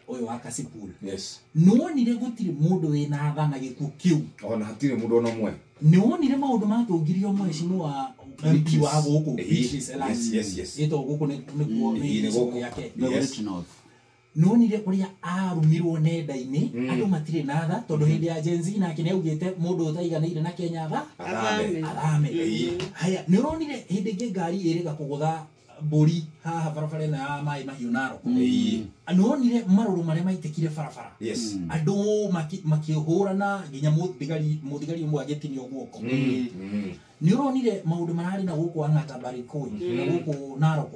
Ũyũ wa Kasipul. Nĩwonire gũtirĩ mũndũ wĩna tha na gĩkuũ kĩu. Ona hatirĩ mũndũ ona ũmwe. Nĩwonire maũndũ matũngirio mheshimiwa MP wa gũkũ Beatrice Elachi. Yes. Ĩtagwo gũkũ nĩkuo nĩ Nĩ gĩcigo gũkũ. gĩake. Yes. Nĩwonire ũrĩa arumirwo nenda-inĩ, andũ matirĩ na tha tondũ hĩndĩ ya Gen Z nake nĩaugĩte mũndũ ũtaiganĩire na Kenya tha Athame. athame. Haya, nĩũronire hĩndĩ ĩngĩ ngari ĩrĩga kũgũtha mbũri haha barabara ĩno ya maĩ mahiũ Narok. Nĩwonire marũrũ marĩa maitĩkire barabara. Andũ makĩhũrana nginya mũthigari ũmwe agĩtinio guoko. Nĩũronire maũndũ mararĩ na gũkũ Ang'ata Barikoi na gũkũ Narok.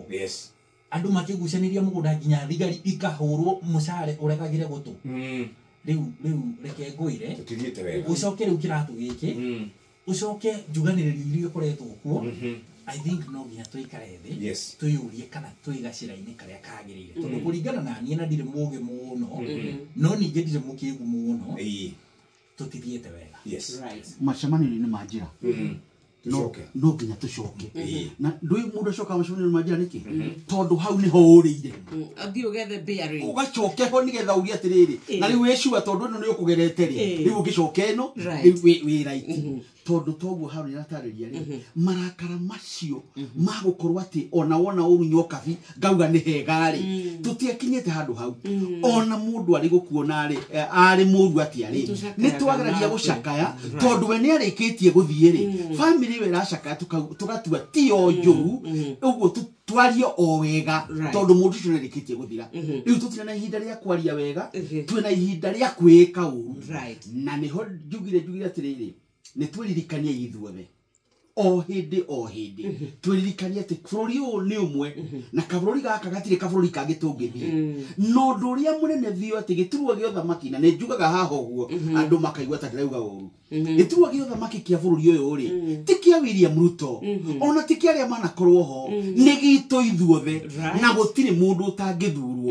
Andũ makĩgucanĩria mũgũnda nginya thigari ikahũrwo mũcare ũregagĩre gũtũ. Rĩu reke ngwĩre. Tũtithiĩte wega. Ũcoke rĩu kĩratũ gĩkĩ. Ũcoke njuganĩrĩrio iria ikoretwo kuo. I think no nginya tũikare thĩ. Twĩyũrie kana twĩ gacĩra-inĩ karĩa kagĩrĩire. Tondũ kũringana na niĩ na ndirĩ mũũgĩ mũno, no ningĩ ndirĩ mũkĩgu mũno. Tũtithiĩte wega. Macemanio-inĩ ma njĩra. No nginya tũcoke. Na ndũĩ mũndũ acokaga macemanio-inĩ ma njĩra nĩkĩ? Tondũ hau nĩho ũrĩire. Ũthiĩ ũgethe bearing. Ũgacoke ho nĩgetha uge atĩrĩrĩ, na rĩu wĩ sure tondũ ĩno nĩ ũkũgerete rĩ, rĩu ũngĩcoka ĩno, rĩu wĩ right. Tondũ toguo hau nĩaratarĩria rĩ, marakara macio ma gũkorwo atĩ ona wona ũru nyokabi ngauga nĩ hega rĩ, tũtiakinyĩte handũ hau. Ona mũndũ arĩ gũkuona rĩ, arĩ mũru atĩa rĩ, Nĩtũcakayaga nĩ twageragia nake. gũcakaya, tondũ we nĩarĩkĩtie gũthiĩ rĩ, family ĩyo ĩracakaya tũgatua ti o njũru, ũguo twarie o wega, tondũ mũndũ ũcio nĩarĩkĩtie gũthira. Rĩu tũtirĩ na ihinda rĩa kwaria wega, twĩna ihinda rĩa kwĩĩka ũru. Na nĩho njugire atĩrĩrĩ, nĩ twĩririkanie ithuothe o hĩndĩ o hĩndĩ, twĩririkanie atĩ bũrũri ũyũ nĩ ũmwe, na kabũrũri gaka gatirĩ kabũrũri kangĩ tũngĩthiĩ. Na ũndũ ũrĩa mũnene biũ atĩ gĩturwa gĩa ũthamaki, na nĩ njugaga haha ũguo, andũ makaigua ta ndĩrauga ũru. Gĩturwa gĩa ũthamaki kĩa bũrũri ũyũ rĩ, ti kĩa William Ruto, ona ti kĩa arĩa manakorwo ho, nĩ gitũ ithuothe, na gũtirĩ mũndũ ũtangĩthurwo.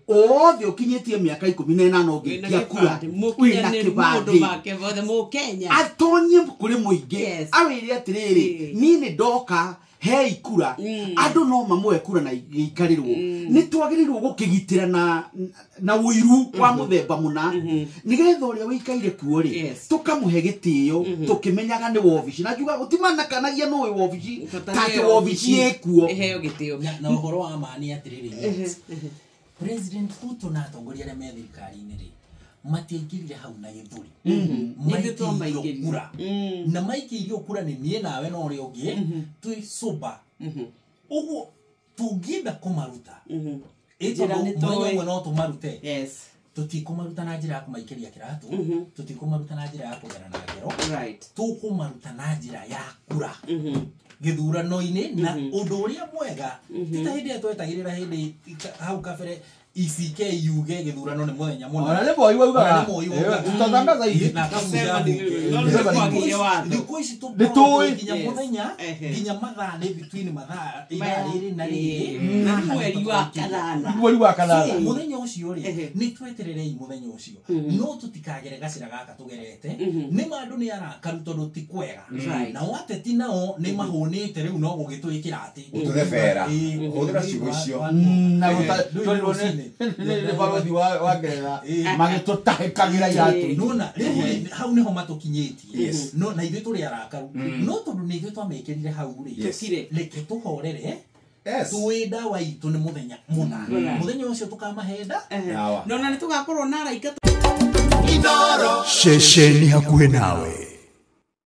Othe ũkinyĩtie mĩaka 18 ũngĩikia kura, wĩna kĩbandĩ. Atonye kũrĩ mũingĩ, awĩre atĩrĩrĩ, niĩ nĩ ndoka hei kura, andũ no mamũhe kura na gĩikarĩrwo. Nĩ twagĩrĩirwo gũkĩgitĩra na ũiru wa mũthemba mũna, nĩgetha ũrĩa ũikaire kuo rĩ, tũkamũhe gĩtĩo, tũkĩmenyaga nĩ wobici. Na njuga gũtimanakanagia nũ wĩ wobici, ta atĩ wobici ĩkuo. Ĩheo gĩtĩo. Na ũhoro wa ma nĩ atĩrĩrĩ, President Ruto na atongoria arĩa me thirikari-inĩ rĩ, matiaingĩrire hau na gĩthũri. Maikĩirio kura. Na maikĩirio kura nĩ niĩ nawe na ũrĩa ũngĩ, twĩ sober. Ũguo tũngĩenda kũmaruta, ĩ tondũ mũthenya ũmwe no tũmarute. Tũtikũmaruta na njĩra ya kũmaikĩria kĩratũ, tũtikũmaruta na njĩra ya kũgera na ngero, tũkũmaruta na njĩra ya kura. Gĩthurano-inĩ, na ũndũ ũrĩa mwega, ti ta hĩndĩ ĩrĩa twetagĩrĩra hĩndĩ hau kabere ECK yuge gĩthurano nĩ mũthenya mũna. Ona nĩ Moi waugaga. Ona nĩ Moi waugaga. Tũtatangatha ithuĩ. Na akabunja mbunge. No, nĩ kwagĩire watho. Thikũ ici Nĩ tũĩ. nginya mũthenya, nginya mathaa nĩ between mathaa ithaa rĩrĩ na rĩrĩ. Na mweri wa kanana. Mweri wa kanana. So, mũthenya ũcio rĩ, nĩ twetererei mũthenya ũcio. No tũtikagere gacĩra gaka tũgerete. Nĩ ma andũ nĩ arakaru tondũ ti kwega. Nao ateti nao nĩ mahũnĩte rĩu no gũgĩtwĩkĩra atĩ. Gũtũhe bera. Hũthĩra ciugo icio. Na gũta- twarirwo nĩ barothi wa Ngeretha, magĩtũtahĩkagĩra iratũ. Nona, rĩu hau nĩho matũkinyĩtie. No, na ithuĩ tũrĩ arakaru. No tondũ nĩ ithuĩ twamekĩrire hau rĩ, reke tũhorere. Tũĩ ndawa itũ nĩ mũthenya mũna. Mũthenya ũcio tũkamahenda. Ndawa. No, na nĩ tũgakorwo na araika Ceceni hakuhĩ nawe.